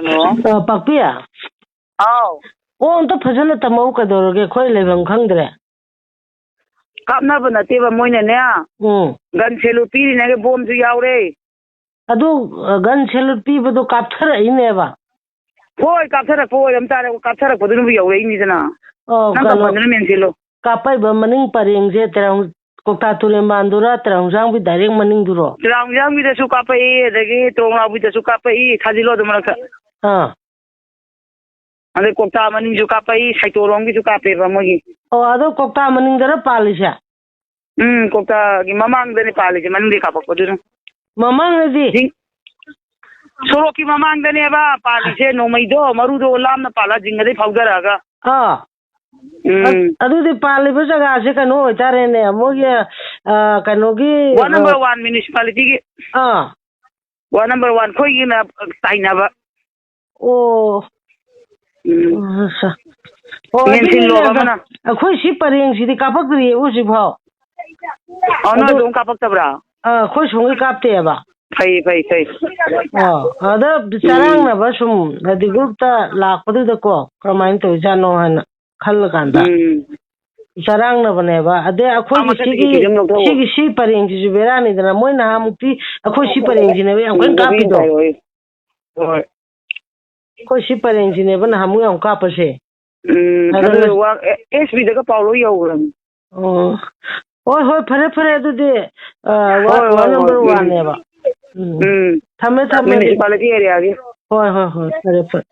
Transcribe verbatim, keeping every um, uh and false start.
Hello. ꯑ, ꯄꯥꯛꯄꯤ? ꯍꯥꯎ꯫ ꯑꯣ, ꯑꯝꯇ ꯐꯖꯅ ꯇꯝꯃꯛꯎ ꯀꯩꯗꯧꯔꯒꯦ? ꯑꯩꯈꯣꯏ ꯂꯩꯐꯝ ꯈꯪꯗ꯭ꯔꯦ꯫ ꯀꯥꯞꯅꯕ ꯅꯠꯇꯦꯕ, ꯃꯣꯏꯅꯅꯦ, ꯎꯝ꯫ Gun salute ꯄꯤꯔꯤꯉꯩꯒꯤ ꯕꯣꯝꯁꯨ ꯌꯥꯎꯔꯦ꯫ ꯑꯗꯨ, ꯑ, gun salute ꯄꯤꯕꯗꯣ ꯀꯥꯞꯊꯔꯛꯏꯅꯦꯕ? ꯍꯣꯏ, ꯀꯥꯞꯊꯔꯛꯄ ꯑꯣꯏꯔꯝ ꯇꯥꯔꯦ, ꯀꯥꯞꯊꯔꯛꯄꯗꯨꯅꯕꯨ ꯌꯧꯔꯛꯏꯅꯤꯗꯅ꯫ ꯑꯣ, ꯅꯪ ꯀꯩꯅꯣ, ꯀꯥꯞꯄꯟꯗꯨꯅ ꯃꯦꯟꯁꯤꯜꯂꯣ꯫ ꯀꯥꯞꯄꯛꯏꯕ ꯃꯅꯤꯡ ꯄꯔꯦꯡꯁꯦ ꯇꯦꯔꯥꯡ-, ꯀꯧꯇꯥ ꯇꯨꯔꯦꯟ ꯃꯥꯟꯗꯨꯔꯥ, ꯇꯦꯔꯥꯡꯖꯥꯡꯕꯤ direct ꯃꯅꯤꯡꯗꯨꯔꯣ? ꯇꯦꯔꯥꯡꯖꯥꯡꯕꯤꯗꯁꯨ ꯀꯥꯞꯄꯛꯏ, ꯑꯗꯒꯤ ꯇꯣꯡꯂꯥꯎꯕꯤꯗꯁꯨ ꯀꯥꯞꯄꯛꯏ, ꯊꯥꯖꯤꯜꯂꯣ ꯑꯗꯨ ꯃꯔꯛꯇ꯫ ꯑꯥ꯫ ꯑꯗꯩ ꯀꯣꯛꯇꯥ ꯃꯅꯤꯡꯁꯨ ꯀꯥꯞꯄꯛꯏ, ꯁꯥꯏꯇꯣꯔꯣꯝꯒꯤꯁꯨ ꯀꯥꯞꯄꯦꯕ ꯃꯣꯏꯒꯤ꯫ ꯑꯣ, ꯑꯗꯣ ꯀꯣꯛꯇꯥ ꯃꯅꯤꯡꯗꯔ ꯄꯥꯜꯂꯤꯁꯦ? ꯎꯝ, ꯀꯣꯛꯇꯥꯒꯤ ꯃꯃꯥꯡꯗꯅꯦ ꯄꯥꯜꯂꯤꯁꯦ, ꯃꯅꯤꯡꯗꯩ ꯀꯥꯞꯄꯛꯄꯗꯨꯅ꯫ ꯃꯃꯥꯡꯗꯗꯤ? ꯖꯤꯡ-, ꯁꯣꯔꯣꯛꯀꯤ ꯃꯃꯥꯡꯗꯅꯦꯕ ꯄꯥꯜꯂꯤꯁꯦ, ꯅꯣꯡꯃꯩꯗꯣ ꯃꯔꯨꯗꯣ ꯂꯥꯞꯅ ꯄꯥꯜꯂ ꯖꯤꯡꯒꯗꯩ ꯐꯥꯎꯗꯔꯛꯑꯒ꯫ ꯑꯥ꯫ ꯎꯝ꯫ ꯑ-, ꯑꯗꯨꯗꯤ ꯄꯥꯜꯂꯤꯕ ꯖꯒꯥꯁꯦ ꯀꯩꯅꯣ ꯑꯣꯏꯇꯥꯔꯦꯅꯦ, ꯃꯣꯏꯒꯤ, ꯑ, ꯀꯩꯅꯣꯒꯤ, ꯋꯥꯔꯗ ꯑ, number one municipalityꯒꯤ꯫ ꯑꯥ꯫ ꯋꯥꯔꯗ number one ꯑꯩꯈꯣꯏꯒꯤꯅ ꯇꯥꯏꯅꯕ꯫ ꯑꯣ꯫ ꯎꯝ꯫ ꯑꯣ, ꯑꯠꯆꯥ꯫ ꯑꯣ, ꯃꯦꯟꯁꯤꯜꯂꯣꯕ ꯑꯗꯨꯅꯤꯅꯦ, ꯑꯗꯣ ꯑꯃꯅ꯫ ꯑꯩꯈꯣꯏ ꯁꯤ ꯄꯔꯦꯡꯁꯤꯗꯤ ꯀꯥꯞꯄꯛꯇ꯭ꯔꯤꯌꯦ ꯍꯧꯖꯤꯛꯐꯥꯎ꯫ ꯑꯣ, ꯅꯣꯏ ꯑꯗꯨ ꯑꯗꯨꯝ ꯀꯥꯞꯄꯛꯇꯕ꯭ꯔꯥ? ꯑꯥ, ꯑꯩꯈꯣꯏ ꯁꯣꯝꯒꯤ ꯀꯥꯞꯇꯦꯕ꯫ ꯐꯩ, ꯐꯩ, ꯐꯩ꯫ ꯑꯣ, ꯑꯗ ꯎꯝ꯫ ꯆꯔꯥꯡꯅꯕ ꯁꯨꯝ, ꯍꯥꯏꯗꯤ, groupꯇ ꯂꯥꯛꯄꯗꯨꯗꯀꯣ, ꯀꯔꯝꯍꯥꯏꯅ ꯇꯧꯔꯤꯖꯥꯠꯅꯣ ꯍꯥꯏꯅ ꯈꯜꯂꯀꯥꯟꯗ꯫ ꯎꯝ꯫ ꯆꯔꯥꯡꯅꯕꯅꯦꯕ꯫ ꯑꯗꯩ ꯑꯥ, ꯑꯩꯈꯣꯏꯒꯤ ꯃꯊꯛꯇꯒꯤ ꯁꯤꯒꯤ, ꯈꯤꯇꯪ ꯂꯧꯊꯧꯑꯣ꯫ ꯁꯤꯒꯤ ꯁꯤ ꯄꯔꯦꯡꯁꯤꯁꯨ ꯕꯦꯔꯥꯅꯤꯗꯅ, ꯃꯣꯏ ꯅꯍꯥꯟꯃꯨꯛꯇꯤ ꯑꯩꯈꯣꯏ ꯁꯤ ꯄꯔꯦꯡꯁꯤꯅꯦꯕ ꯌꯥꯝ ꯎꯝ, ꯀꯟꯅ ꯂꯧꯕꯤ ꯀꯥꯞꯄꯤꯗꯣ꯫ ꯄꯥꯏꯔꯛꯑꯣ꯫ ꯍꯣꯏ꯫ ꯑꯩꯈꯣꯏ ꯁꯤ ꯄꯔꯦꯡꯁꯤꯅꯦꯕ ꯅꯍꯥꯟꯃꯨꯛ ꯌꯥꯝ ꯀꯥꯞꯄꯁꯦ꯫ ꯎꯝ, ꯑꯗꯨꯅ ꯑꯗꯨ ꯋꯥ-, ꯑꯦ-, ꯑꯦꯁ ꯄꯤꯗꯒ ꯄꯥꯎ ꯂꯣꯏ ꯌꯧꯈ꯭ꯔꯕꯅꯤ꯫ ꯑꯣ꯫ ꯍꯣꯏ, ꯍꯣꯏ, ꯐꯔꯦ, ꯐꯔꯦ, ꯑꯗꯨꯗꯤ, ꯑ, ꯋꯥ-, ꯍꯣꯏ, ꯋꯥꯔꯗ ꯍꯣꯏ, ꯍꯣꯏ, number ꯎꯝ꯫ Oneꯅꯦꯕ꯫ ꯎꯝ꯫ ꯎꯝ꯫ ꯊꯝꯃꯦ, ꯊꯝꯃꯦ, ꯑꯗꯨꯗꯤ꯫ Municipality areaꯒꯤ꯫ ꯍꯣꯏ, ꯍꯣꯏ, ꯍꯣꯏ, ꯐꯔꯦ, ꯐꯔꯦ꯫